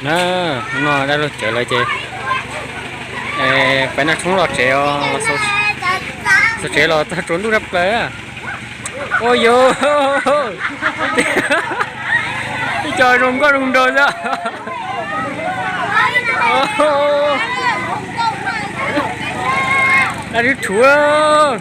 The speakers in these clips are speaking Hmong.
Na, no dab laug cawv lawv ces peb noj tshoob los tsev os, los txog tsev los txog tsaus ntuj tshaj plaws. Ua yus, ib co zoo nkauj zoo nraug xwb. Dab rwg rhuv.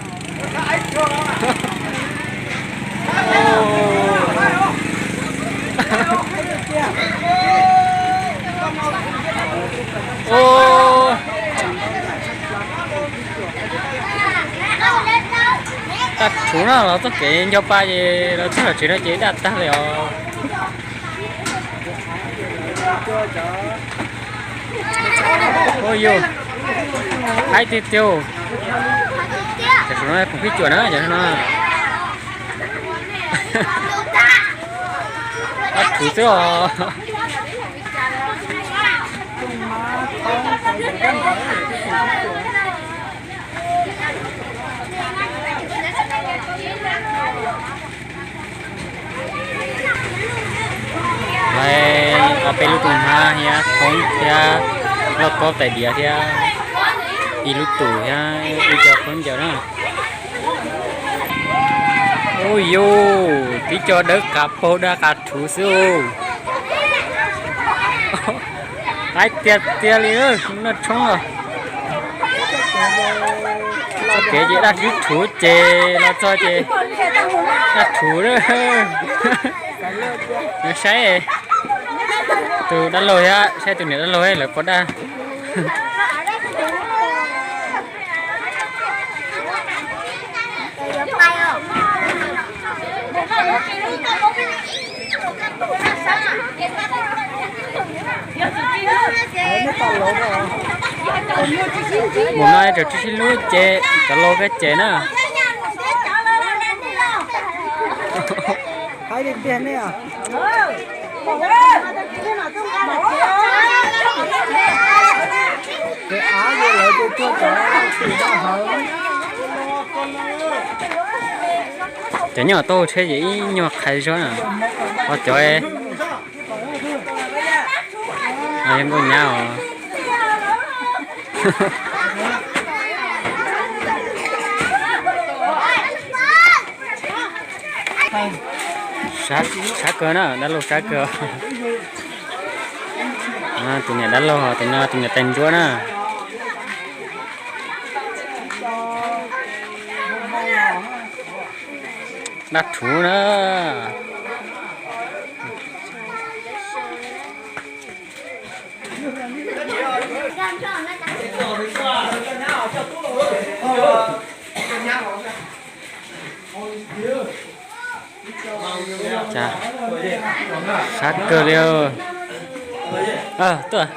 Dab rhuv na, los txoj kev nco pa ces los txog tsev no ces daj tag li os. Ua yus, haib tiag tiag. Cov no khoom phij cuam na, cov no. Dab rhuv xwb os. Lawv ob peb lub tus hmab thiab thoob thiab lauj kaub tais diav thiab ib lub tus thiab ib co khaub ncaws na. Ua yus, tib co dawb qav paug daj qav rhuv xwb. Haib tiag tiag li, noj tshoob os. Txoj kev ces daj rwg rhuv ces los txog ces daj rhuv. Saib tus dab laug thiab saib tus niam dab laug lawv pov daj. Mus no rau tib si lub ces cov laus koj ces na. Cov nyob tau tsheb ces ib nyuag qhais zog na, ho cov nkauj nyab os. Sab kawg na, dab laug sab kawg. Tus niam dab laug, tus no tus niam tais ntsuab na. Dab rhuv na. Sab kawg li. Tuaj.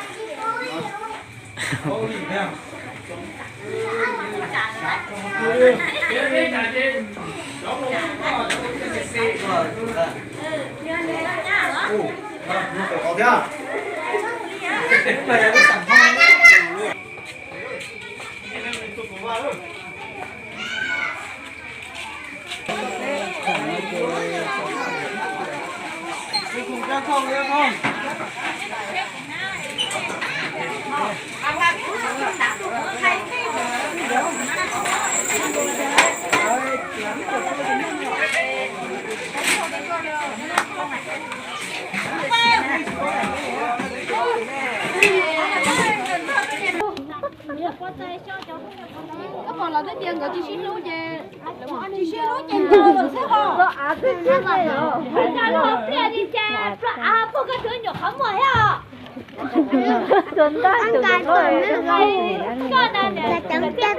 Koj pom lawv twb tias nkawd tsis sib hlub ces, tsis sib hlub ces ntaus lawm xwb ho. Pliaj li cas, ploj av puag koj tus nyuam qhov muag thiab os. Koj na, pliaj pliaj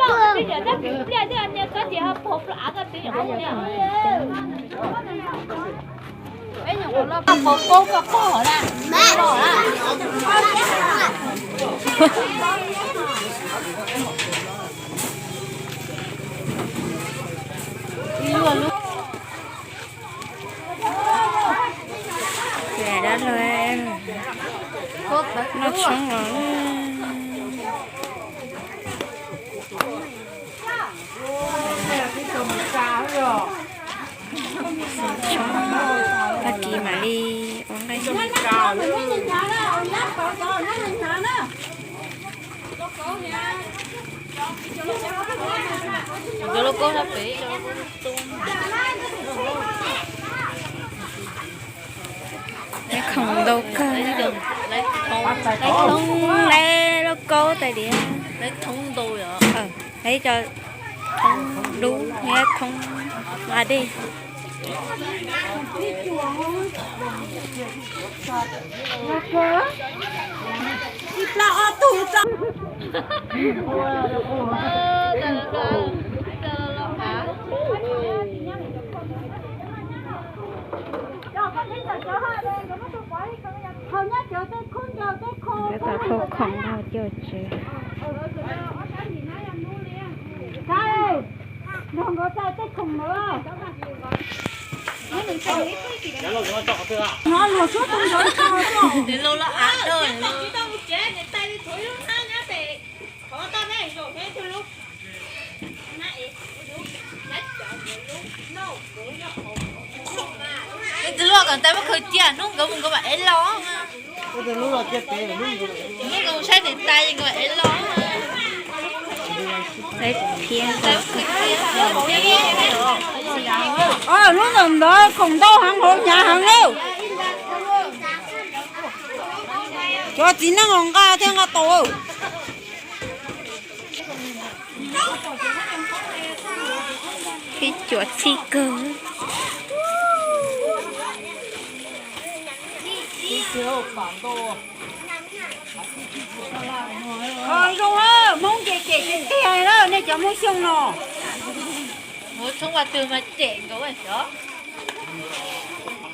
pliaj pliaj pliaj koj ces ho puag ploj av koj tus nyuam qhov muag thiab. Dab laug noj tshoob los. Tag kis mam li ua nqaij. Khoom ntau kawg, lawv thoob, lawv lauj kaub tais diav, lawv cov thoob dub, thoob nqa dej. Nkawd tau thauj khoom ntag coj tsev. Tus luaj kom tais muab khaws cia, hnub nkawd mus nkawd mam ev los. Hnub nkawd mus saib niam tais nkawd mam ev los. Hnub ntawd ntawd khoom ntau heev hauv hnyav heev na. Cov txiv neej los nqa thiab nqa tau. Ib cuam txhij kawg. Zoo, Hmoob ces cem tiag tiag na, nej cov Hmoob Xyooj no.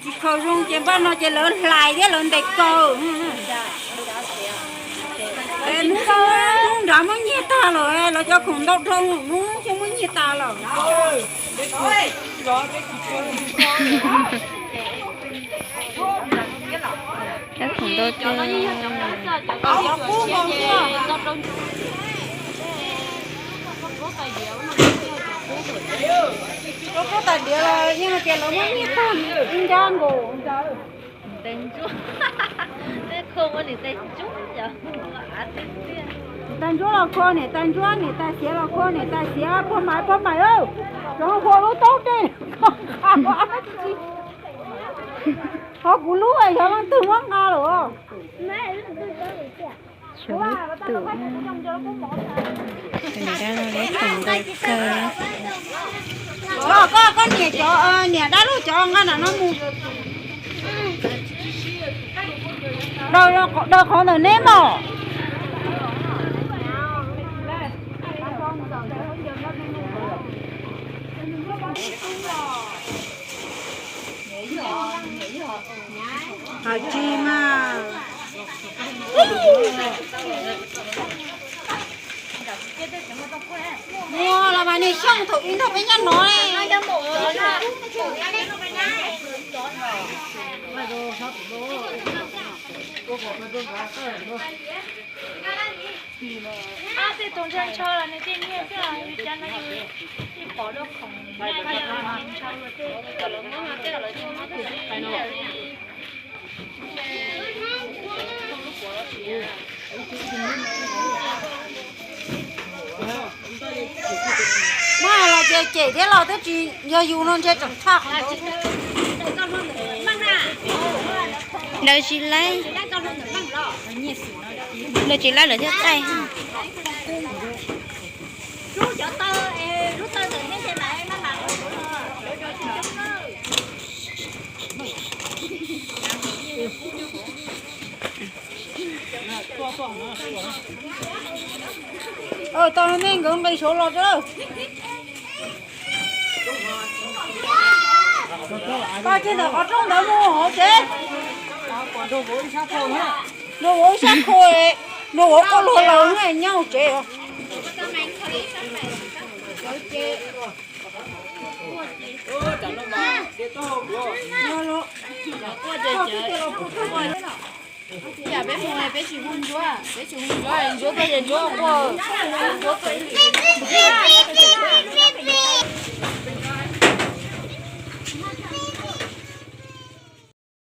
Tsis khaws zoo ces npaj no ces lawv hlais thiab lawv ntes kaw. Hnub nrad muab nyiag tag lawm, lawv cov khoom ntau dhau, hnub xyoo muab nyiag tas lawm. Cov khoom ntau tiag. Rau kub tais diav los yeej hais tias lawv muab nyiag tag ib nrab nkaus. Niam tais ntsuab los khua niam tais ntsuab, niam tais xiav los khua niam tais xiav, pog mais pog mais, rov hua lub taub dej. Qhov kuv lub yog leej twg muab nqa lawm. Tshuav tus, tus niam dab laug lawv khoom ntau kawg. Koj, koj niam cov, niam dab laug cov nqa nram no mus. Daws qhov ntawm neb mog. Hais tsis mas. Ua los mas niag Xyooj thaum ub nrog peb nyob no. Tej tus ntshaw ntshaw los nws thiaj nyiag xwb, yus cas no yus yeej pom dua khoom ntshaw ntshaw tej. Mas los ces cem thiab los twb tsis yog yus no ntshe tseem tshaj qhov ntawd. Lawv tsis laib, lawv tsis laib lawv thiaj qaij. Tau nej nkawd nqis saud los tso. Koj cia ntawm qhov rooj ntawd mus hauv tsev. Nrog vauv ib sab khau, nrog vauv qau luag laws nyob hauv tsev. Peb mus peb tsis hu ntsuab, peb tsis hu ntsuab, ntsuab koj ces ntsuab quaj, ntsuab koj ib lim.